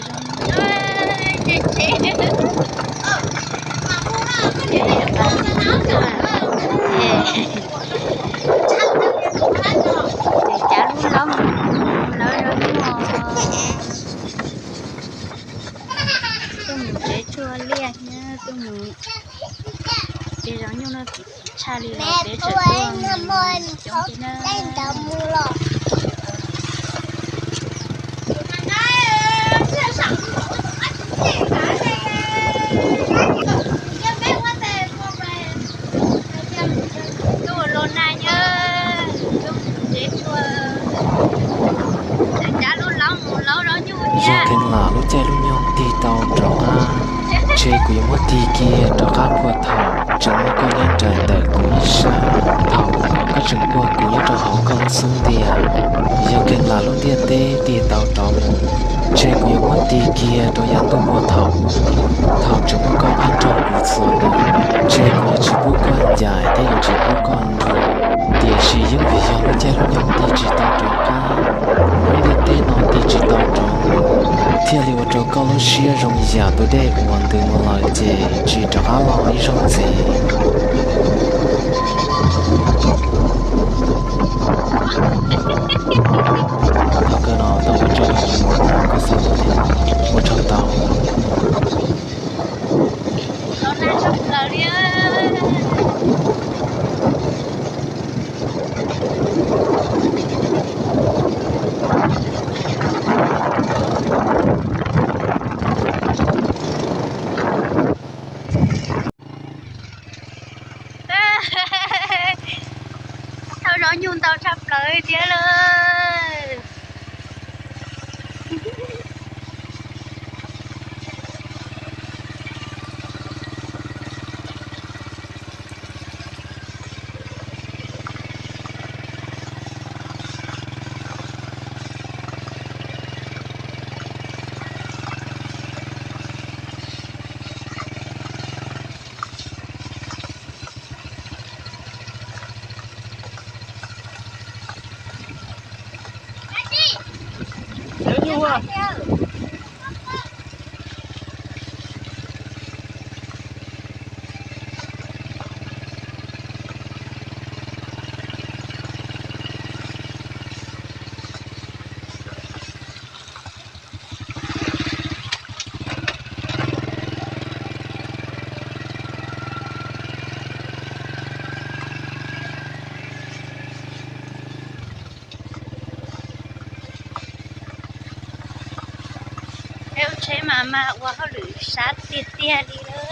Ces tsev, ces cav lub laub, lawv zaub nyuj, tuaj mus tsev tshuaj liaj thiab tuaj mus tsev zaub nyuj no tsis tshaj li los peb tseem tuaj coob thiab na. Tuaj los nag yog tuaj mus tsev tshuaj, cav lub laub mus laub zaub nyuj thiab. Yog kheev lam lub caij lub nyoog tig tau rov qab, ntshe kuv yuav muab tig kiag rov qab puag thaum tseem muaj koj nyob nraim ntawm kuv ib sab, thaum koj tseem puag kuv nyob rau hauv koj lub xub ntiag. Yog kheev lam lub ntiaj teb tig tau rov mus, ntshe kuv yuav muab tig kiag rau yav ntuj puag thaum, thaum tseem muaj koj nyob nrog kuv txhua hnub, ntshe kuv yuav tsis pub koj ncaim thiab yuav tsis pub koj nrug. Tiam sis yeej vim yog lub caij lub nyoog tig tsis tau rov qab, lub ntiaj teb no tig tsis tau rov mus, thiaj li ua rau koj lub siab zoo yam tus dej uas ntws mus lawm ces tsis rov qab los ib zaug ntxiv. Thaum kawg no tau ua tsaug rau koj xav thiab, ua tsaug ntau. Thauj zaub nyuj ntau tshaj plaws thiab lawm. Peb lub tsheb mas mas ua hauj lwm sab tiag tiag li.